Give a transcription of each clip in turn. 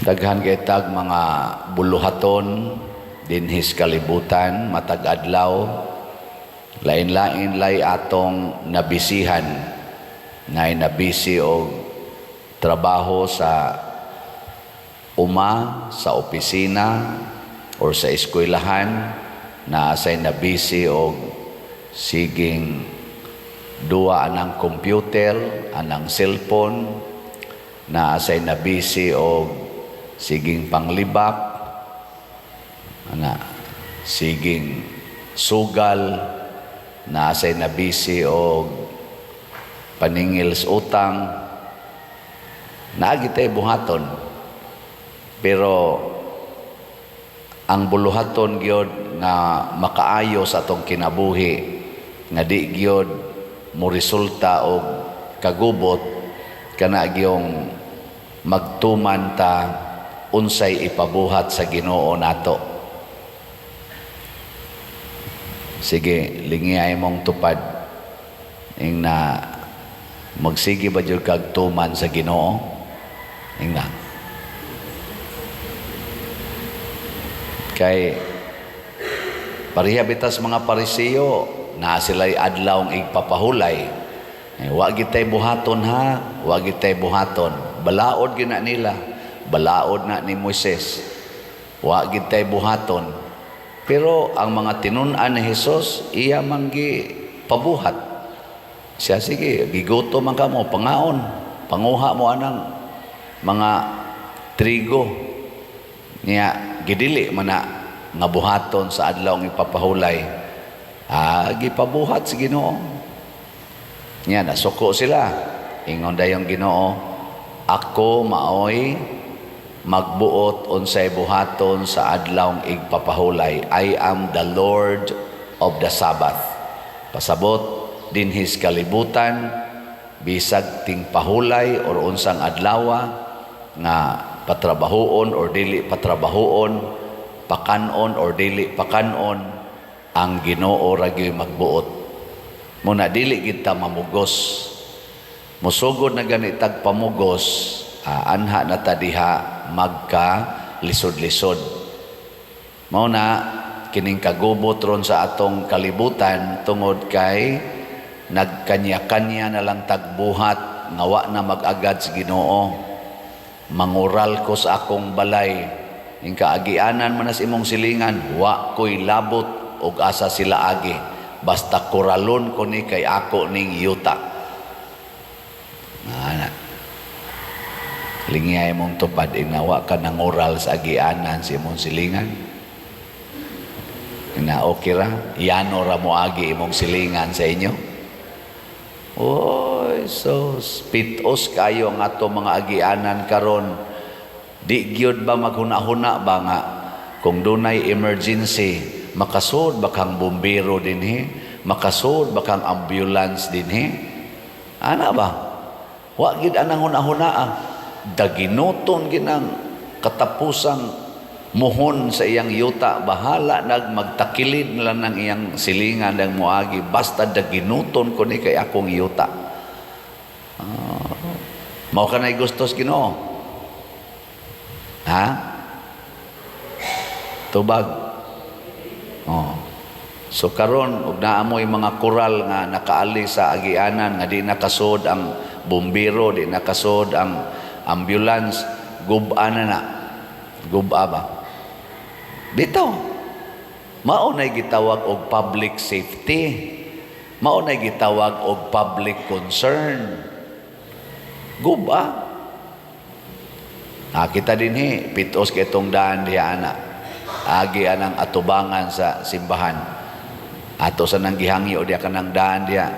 Daghan kay tag mga buluhaton dinhis kalibutan matag adlaw. Lain-lain lay atong nabisihan, ngay nabisi og trabaho sa uma, sa opisina or sa eskwelahan, naa say nabisi og siging duwa anang computer, anang cellphone, naa say nabisi og siging panglibak ana, siging sugal, naa say nabisi og paningil sa utang. Naa gitay buhaton, pero ang buluhaton gyud nga makaayo sa atong kinabuhi, nga di gyud mo resulta og kagubot, kana gyung magtuman ta unsay ipabuhat sa Ginoo nato. Sige, lingiyay mong tupad. Ing na magsige ba jud kag tuman sa Ginoo? Ing na. Kay pareha bitas mga Pariseo, naa sila'y adlaw ang igpapahulay. Eh, wa gitay buhaton ha, wa gitay buhaton. Balaod gyud na nila, balaod na ni Moises. Wa gitay buhaton. Pero ang mga tinun-an ni Hesus, iya man gi pabuhat. Siya, sige, gigutom man kamo, pangaon, panguha mo anang mga trigo. Niya, gidili man na nga buhaton sa adlaw ang ipapahulay. Ah, gipabuhat sa Ginoo. Niya, nasuko sila. Ingon dayong Ginoo, "Ako maoy magbuot unsay buhaton sa adlaw igpapahulay. I am the Lord of the Sabbath." Pasabot dinhis kalibutan, bisag tingpahulay or unsang adlawa nga patrabahoon or dili patrabahoon, pakanon or dili pakanon, ang Ginoo ra gyud magbuot. Muna dili kita mamugos. Musugod na gani tag pamugos, anha na ta diha magka lisod-lisod. Mao na kining kagubot ron sa atong kalibutan tungod kay nagkanya-kanya na lang tagbuhat nga wa na mag-agad sa Ginoo. Mangural ko sa akong balay. Ing kaagianan man sa imong silingan, wa ko'y labot og asa sila agi. Basta kuralon ko ni kay ako ning yuta. Ana. Lingiyay mong tupad, inawa ka nangural sa agianan sa imong silingan. Ina okay ra, yano ra mo agi imong silingan sa inyo. Oy, so pitos kayo ang ato mga agianan karon. Di gyud ba maghuna-huna ba nga kung dunay emergency, makasud ba kang bumbero dinhi? Makasud ba kang ambulance dinhi? Ana ba? Wa gid anang huna-huna ah. Daginuton ginang katapusang muhon sa iyang yuta, bahala nag magtakilid na lang ng iyang silingan ng muagi, basta daginuton ko ni kay akong yuta. Mao ka na'y gustos Ginoo, ha? Tubag. Oh. So karon og naa moy mga koral nga nakaali sa agianan nga di nakasud ang bumbero, di nakasud ang ambulance, guba na na. Guba ba? Dito. Mao nay gitawag og public safety. Mao nay gitawag og public concern. Guba. Ah, kita dinhi, pitos kay itong daan diha ana. Agi anang atubangan sa simbahan. Ato sa nang gihangyo diha kanang daan diha.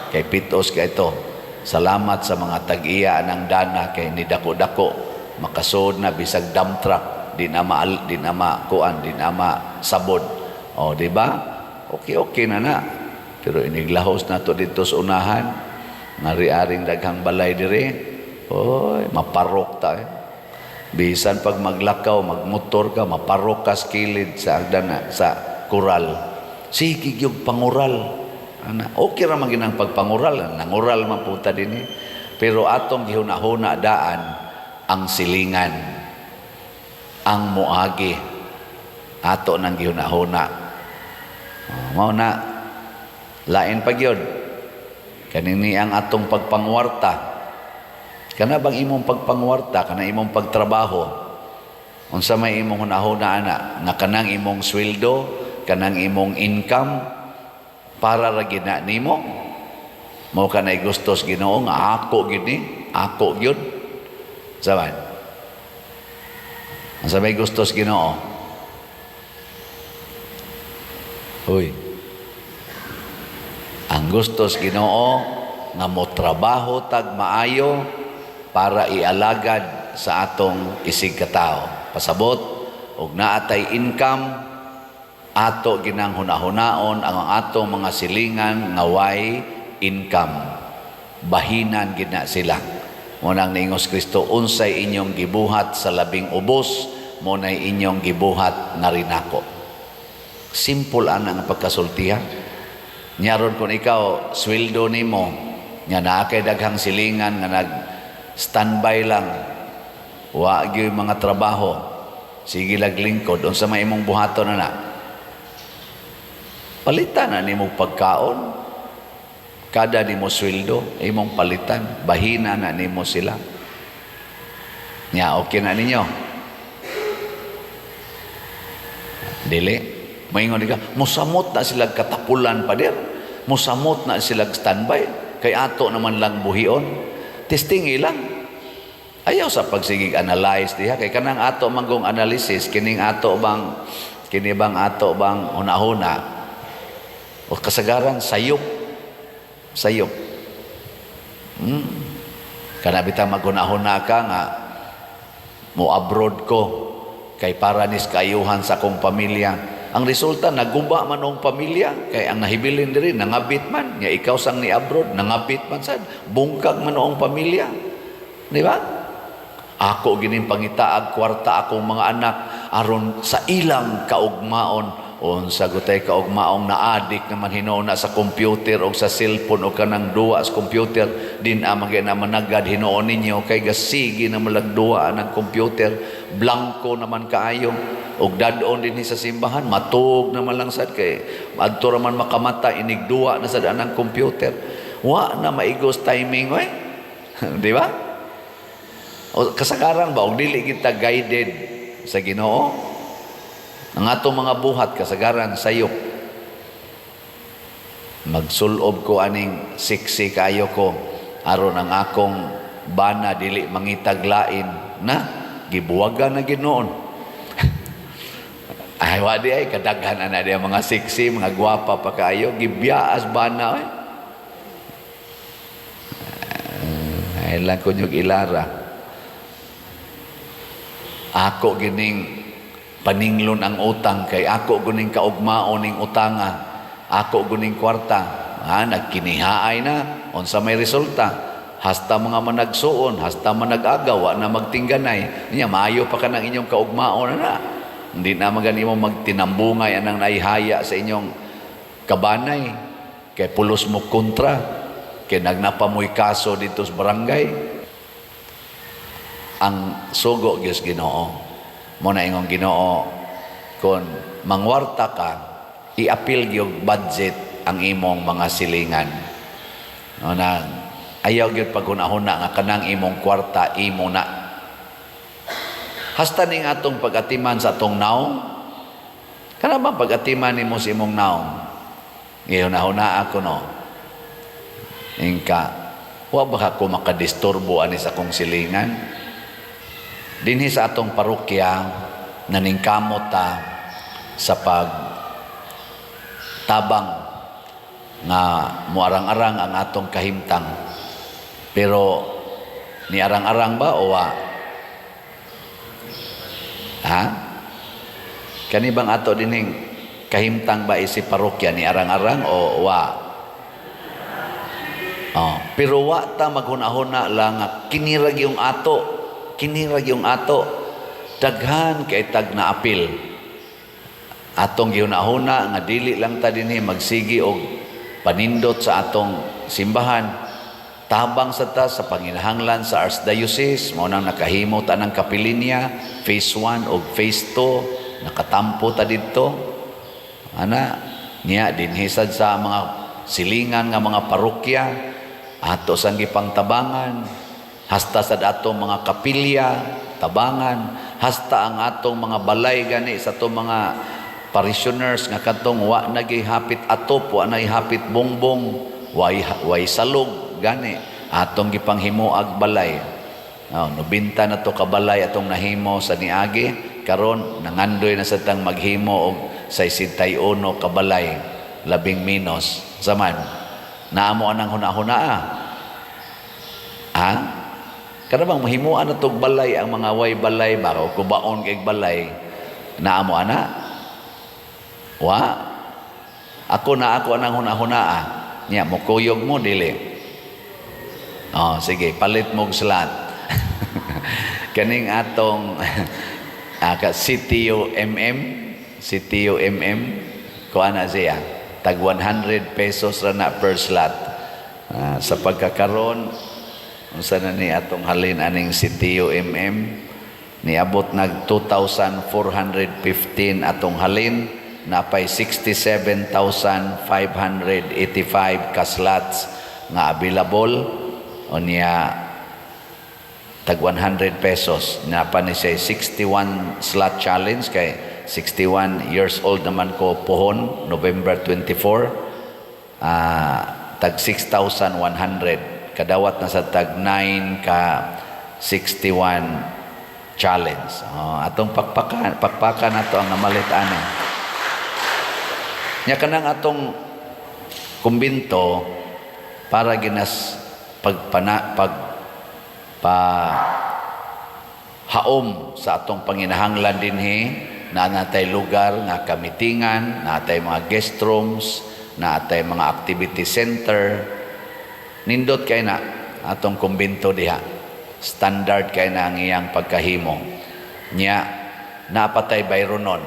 Kay pitos kay ito. Salamat sa mga tag-iya ng dana kay ni dako-dako makasud na bisag dump truck, di na makuan, di na masabod. O, di ba? Okay okay na na. Pero iniglahos na to dito sa unahan. Ngari-aring daghang balay dire. Oy, maparok ta eh. Bisan pag maglakaw, magmotor ka, maparok ka sa kilid sa agdana, sa kural. Sige gyud pangural. Ana, okay ra man ginang pagpangural, nangural man puta dinhi. Pero atong gihuna-huna daan ang silingan. Ang muagi ato nang gihuna-huna. Oh, mao na lain pa gyud kanini ang atong pagpangwarta. Kana bang imong pagpangwarta, kana imong pagtrabaho, unsa may imong hunahuna ana nga kanang imong sweldo, kanang imong income, para ra gyud na nimo? Mao kanay gustos Ginoo nga ako gyud ni, ako gyud saban? Unsa may gustos Ginoo? Uy. Ang gustos Ginoo nga mo trabaho tag maayo para ialagad sa atong isig katao. Pasabot og naa tay income, ato ginang hunahunaon ang atong mga silingan nga way income. Bahinan gid na sila. Mao nang niingos Kristo, "Unsay inyong gibuhat sa labing ubos, mao nay inyong gibuhat na rin nako." Simple ana nga pagkasultiha. Nyaron kung ikaw, sweldo nimo, nya naa kay daghang silingan nga nag standby lang, wa gyud mga trabaho, sige lag lingkod, unsa may imong buhaton na? Palitan na nimo pagkaon. Kada nimo sweldo, imong palitan, bahina na nimo sila. Nya okay na ninyo? Dili. Moingon ka, musamot na sila katapulan, pader. Musamot na sila standby. Kay ato naman lang buhion. Testing ilang. Ayaw sa pagsigig analyze diha kay kanang ato manggong analysis, kining ato bang, kini bang ato bang hunahuna o kasagaran sayop sayop. Kana bitang maghunahuna ka nga mo abroad ko kay para nis kaayuhan sa akong pamilya. Ang resulta, naguba man ang pamilya kay ang nahibilin diri nangabit man nga ikaw sang ni abroad, nangabit man sad, bungkag man ang pamilya, di ba? Ako gining pangitaag kwarta akong mga anak aron sa ilang kaugmaon. Unsa gutay kaugmaong naadik naman hinuon na sa computer o sa cellphone o kanang duwa sa computer din amang na managad hinuon ninyo kay gasigi na malagduwa ng computer, blanko naman kaayo. Og dad-on dinhi sa simbahan, matug naman lang sad kay adto ra man makamata inigduwa na sad anang computer. Wa na maigos timing oy, di ba? O kasagaran ba og dili kita guided sa Ginoo, ang atong mga buhat kasagaran sayop. Magsulob ko aning sexy kayo ko aron ang akong bana dili mangitag lain na gibuwagan na Ginoon. Ay, wa di ay kadaghan ana di ang mga sexy, mga gwapa pa kaayo, gibiyaas bana oy. Ay lang kunyog ilara. Ako gining paninglon ang utang kay ako guning kaugmaon ning utanga. Ako guning kwarta. Ha, nagkinihaay na. Unsa may resulta? Hasta mga managsuon, hasta manag-agaw, wa na magtingganay. Niya, maayo pa ka ng inyong kaugmaon na. Hindi na magani mo magtinambungay anang naihaya sa inyong kabanay. Kay pulos mo kontra. Kay nagnapamoy kaso dito sa barangay. Ang sugo gyud Ginoo. Mo na ingong Ginoo, kung mangwarta ka, iapil gyud budget ang imong mga silingan. No, na ayaw gyud paghuna-huna nga kanang imong kwarta imo na. Hasta ning atong pag-atiman sa atong naong, kana ba pag-atiman nimo sa imong naong? Gihuna-huna ako, no. Ingka, wa ba ka ko makadisturbo ani sa akong silingan? Dinhi sa atong parokya, naningkamot ta sa pagtabang nga muarang-arang ang atong kahimtang. Pero niarang-arang ba o wa? Ha? Kani bang ato dinhing kahimtang ba isi parokya ni arang-arang o wa? Oh, pero wa ta maghuna-huna lang nga kinirag yung ato, kinirag yung ato, daghan kay tag na apil. Atong gihuna-huna nga dili lang ta dinhi magsigi og panindot sa atong simbahan. Tabang sa ta sa panginahanglan sa Archdiocese, mao nang nakahimo ta ng kapilinya, phase 1 o phase 2, nakatampo ta didto. Ana, niya dinhi sad sa mga silingan nga mga parokya, ato sang gipangtabangan, hasta sa atong mga kapilya, tabangan, hasta ang atong mga balay gani sa atong mga parishioners nga kadtong wa nagihapit atop, wa hapit bongbong, way salog gani, atong gipanghimuag balay. Oh, 90 na to ka balay atong nahimo sa niagi. Karon nangandoy na sa tang maghimo og 61 ka balay, labing minos zaman naamo anang huna-huna, ah. Ha, kada bang mahimuan na tog balay ang mga way balay ba o kubaon kay balay, naamo ana? Wa ako na ako anang huna-huna, ah. Nya mokuyog mo, dili? Oh, sige, palit mo og slot. Kaning atong ka CTU MM, CTU MM, kuha na siya. Tag 100 pesos ra na per slot. Sa pagkakaron, unsa na ni atong halin aning CTU MM, niabot nag 2,415 atong halin, napay 67,585 ka slots nga available. Unya tag 100 pesos, napa ni siya 61 slot challenge kay 61 years old naman ko pohon November 24, tag 6,100, kadawat na sa tag 9 ka 61 challenge. Oh, atong pakpakan, pakpakan nato ang namalit ani. Nya kanang atong kumbinto para ginas pagpana pag pa haom sa atong panginahanglan dinhi na natay lugar nga kamitingan, natay mga guest rooms, natay mga activity center. Nindot kay na atong kumbinto diha. Standard kay na ang iyang pagkahimo. Nya napatay bayronon.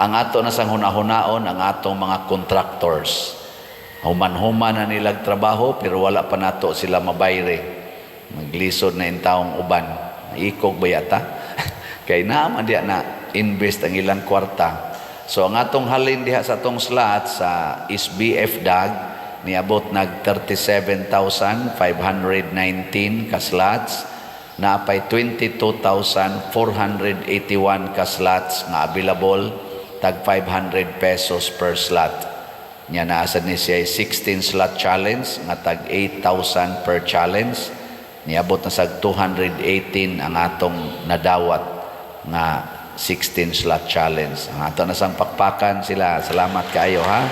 Ang ato na sang hunahunaon ang atong mga contractors. Human-human na nilag trabaho pero wala pa nato sila mabayre. Maglisod na intawong uban. Ikog ba yata? Kay naman diya na invest ang ilang kwarta. So ang atong halin diha sa atong slot sa SBF DAG, niabot nag 37,519 ka slots, napay 22,481 ka slots nga available, tag 500 pesos per slot. Nya naa sad ni siya 16 slot challenge nga tag 8,000 per challenge. Niabot na sa 218 ang atong nadawat nga 16 slot challenge. Ang ato na sang pakpakan sila. Salamat kaayo, ha.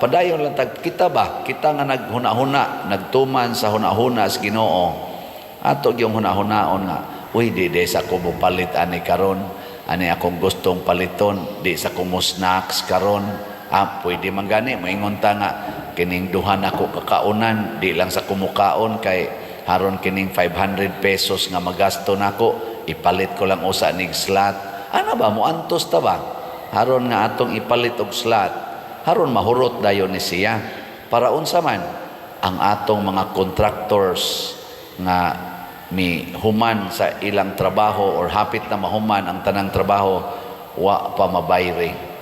Padayon lang tag kita ba? Kita nga naghuna-huna, nagtuman sa huna-huna sa Ginoo. Ato gyung huna-hunaon nga, uy, di sa ko palit ani karon, ani akong gustong paliton, di sa ko mo snacks karon. Ah, pwede man gani moingon ta nga kining duha nako kakaunan, di lang sa kumukaon kay haron kining 500 pesos nga magasto nako, ipalit ko lang usa nig slot. Ana ba, mo antos ta ba? Haron nga atong ipalit og slot, haron mahurot dayon ni siya. Para unsa man ang atong mga contractors nga mi human sa ilang trabaho or hapit na mahuman ang tanang trabaho, wa pa mabayre.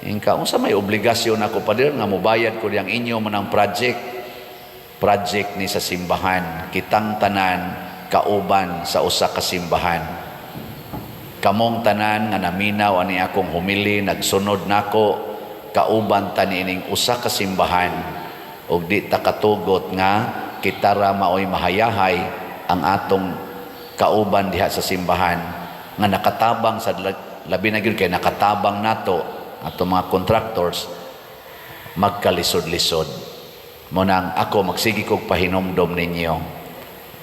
Inka unsa may obligasyon ako, pader, nga mobayad ko diyang inyo man ang project? Project ni sa simbahan, kitang tanan kauban sa usa ka simbahan. Kamong tanan nga naminaw ani akong humili, nagsunod nako, kauban ta niining usa ka simbahan ug di ta katugot nga kita ra maoy mahayahay, ang atong kauban diha sa simbahan nga nakatabang sa, labi na gyud kay nakatabang nato atong mga contractors, magkalisod-lisod. Mo nang ako magsige kog pahinomdom ninyo.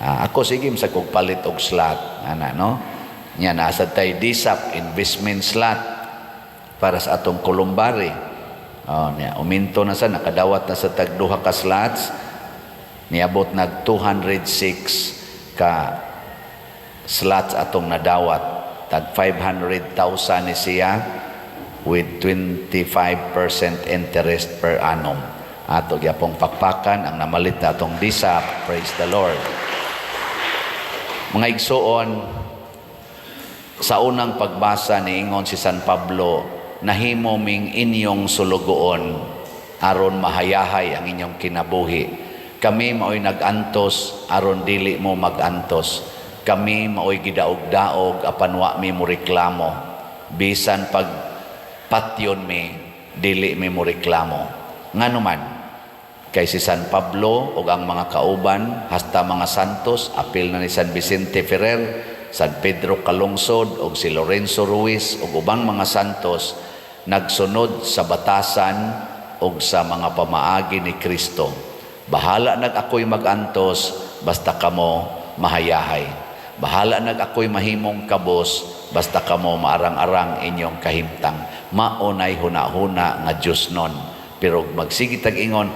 Ako sige sa kog palit og slot ana, no? Nya nasa tay DSAP investment slot para sa atong columbary. Oh, niya uminto na sa nakadawat na sa tag duha ka slots, niabot nag 206 ka slots atong nadawat, tag 500,000 ni siya with 25% interest per annum. Ato gyapong pakpakan ang namalit na atong DSAP. Praise the Lord. Mga igsuon, sa unang pagbasa niingon si San Pablo, "Nahimo ming inyong sulugoon aron mahayahay ang inyong kinabuhi. Kami maoy nag-antos aron dili mo mag-antos. Kami maoy gidaog-daog apan wa mi mo reklamo. Bisan pag patyon mi, dili mi mo reklamo." Ngano man? Kay si San Pablo ug ang mga kauban hasta mga santos, apil na ni San Vicente Ferrer, San Pedro Calungsod ug si Lorenzo Ruiz ug ubang mga santos, nagsunod sa batasan ug sa mga pamaagi ni Kristo. Bahala nag ako'y magantos, basta kamo mahayahay. Bahala nag ako'y mahimong kabos, basta kamo maarang-arang inyong kahimtang. Maunay huna-huna nga Diyos nun. Pero magsige tag ingon,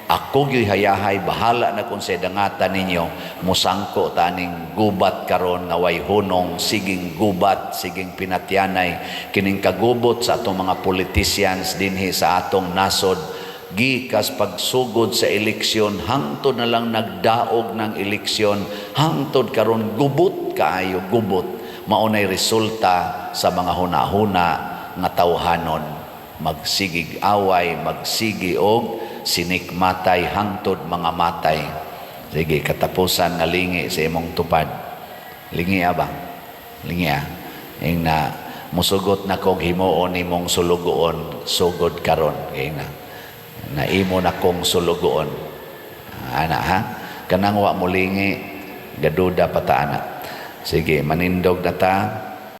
"Ako gyuy hayahay, bahala na kung sa dangatan ninyo," musangko ta aning gubat karon nga way hunong, siging gubat, siging pinatyanay, kining kagubot sa atong mga politicians dinhi sa atong nasod, gikas pagsugod sa eleksyon hangtod na lang nagdaog ng eleksyon, hangtod karon, gubot kaayo, gubot. Maunay resulta sa mga huna-huna nga tawhanon, magsigig away, magsigi og sinikmatay hangtod mga matay. Sige, katapusan nga lingi sa imong tupad. Lingi ba? Lingi ah. Ing na musugot na kog himuon imong sulugoon sugod karon. Ing na na imo na kong sulugoon. Ana ha? Kanang wa mo lingi, gaduda pa ta ana. Sige, manindog na ta.